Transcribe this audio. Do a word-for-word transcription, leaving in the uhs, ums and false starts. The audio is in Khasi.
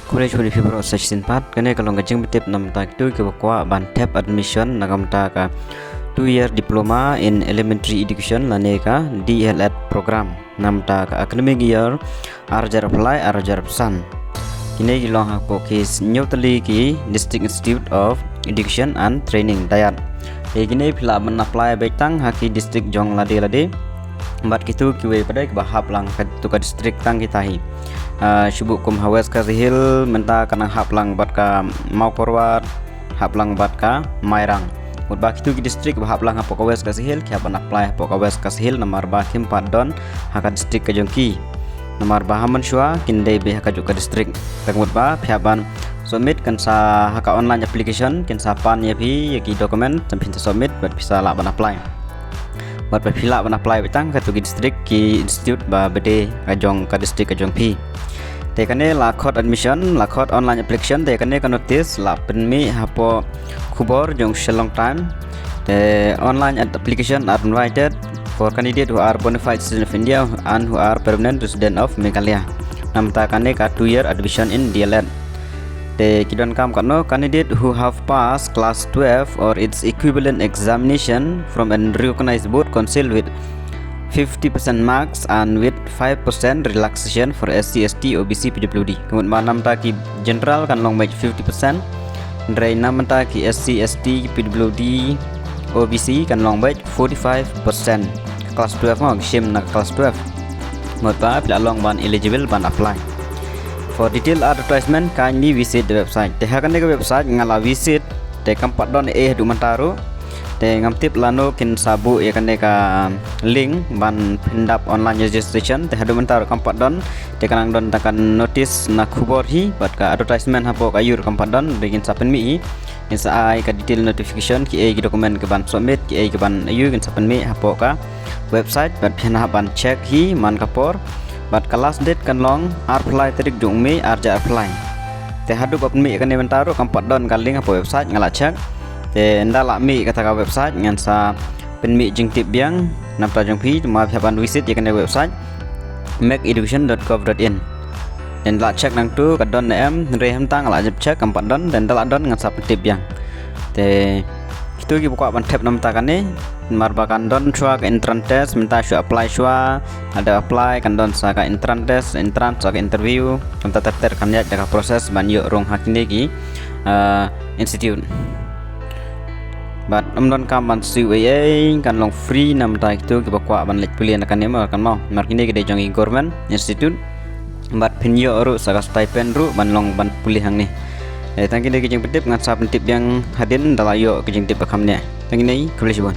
Khublei shibun ïa phi baroh sa shisien pat. Kane ka long ka jingpyntip namar kita kiba kwah ban thep admission na ka bynta ka two year diploma in elementary education lane ka D L Ed program namar ka academic year ar hajar arphew lai ar hajar arphew san. Kine ki long hapoh ki hynñiew tylli ki District Institute of Education and Training, DIET. Te kine phi lah ban apply beit tang ha ki district jong lade lade. Bad kito kiwei pat de kiba hap lang ha kato ka district tang kita hi. Ah, shu buh kum ha West Khasi Hills mynta ka nang hap lang bad ka Mawkyrwat, hap lang bad ka Mairang. Mut ba kito ki district ba hap lang hapoh ka West Khasi Hills, ki hap ban apply hapoh ka West Khasi Hills namar ba kim pat don ha ka district ka jong ki. Namar ba ha mynshuwa kin dei beit ha kajuh ka district. Te mut ba phi hap ban submit kan sa ha ka online application, kin sa pan ïa phi ïa ki document, sa phin sa submit bad phi sa lah ban apply. Bad ba phi lah ban apply beit tang ha kato ki district ki institute ba beit ha jong ka district ka jong phi. Te kane la khot admission, la khot online application, te kane ka notice la pynmih hapoh khubor jong Shillong Times. Te online application are invited for candidate who are bona fide citizen of India and who are permanent resident of Meghalaya. Namar kane ka two year admission in D L Ed. Te ki donkam katno, candidate who have passed class twelve or its equivalent examination from a recognized board council with fifty percent marks and with five percent relaxation for S C, S T, O B C, P W D. Ka mut ba namar ki general kan long beit fifty percent. Hynrei namar ki S C, S T, P W D, O B C kan long beit forty-five percent. Class twelve mo, ki shim na class twelve. Mut ba phi lah long ban eligible ban apply. For detailed advertisement, kindly visit the website. Te ha kane ka website nga la visit, te kam pat don ei haduh mynta ruh. Te ngam tip lano kin sa buh ïa kane ka link ban pyndap online registration, te haduh mynta ruh kam pat don. Te ka nang don tang ka notice na khubor hi, bad ka advertisement hapoh ka aiu ruh kam pat don, te kin sa pynmih hi. Kin sa ai ka detail notification, kiei ki document kiban submit, kiei kiban aiu, kin sa pynmih hapoh ka website, bad phin hap ban check hi man ka por. Bad ka last date kan long arphew lai tarik jong u May ar hajar arphew lai. Te haduh ba pynmih kane mynta ruh kam pat don ka link hapoh website, nga la check. Te ynda la mih kata ka website ngan sa pynmih jingtip biang namar jong phi, te ma phi hap ban visit ïa kane website, meg education dot gov dot in. Te ynda la check nangtu ka don ne em, hynrei hangta nga la jop check kam pat don, te ynda la don ngan sa pyntip biang. Te kito kiba kwah ban thep namar kane, namar ba kan don shuwa ka entrance test, mynta shu apply shuwa, lada apply kan don sa ka entrance test, entrance sa ka interview, kumta ter ter kan ïaid da ka process ban ïoh rung ha kine ki, ah, institute. Bad ym donkam ban siew ei ei, kan long free namar kito kiba kwah ban leit pule na kane mo, kan mo. Namar kine ki dei jong ki government institute. Bad phin ïoh ruh sa ka stipend ruh ban long ban pule hangne. Eh, tang kine ki jingpyntip, ngan sa pyntip biang hadien da la ïoh ki jingtip ba kham ne. Tang kine, khublei shibun.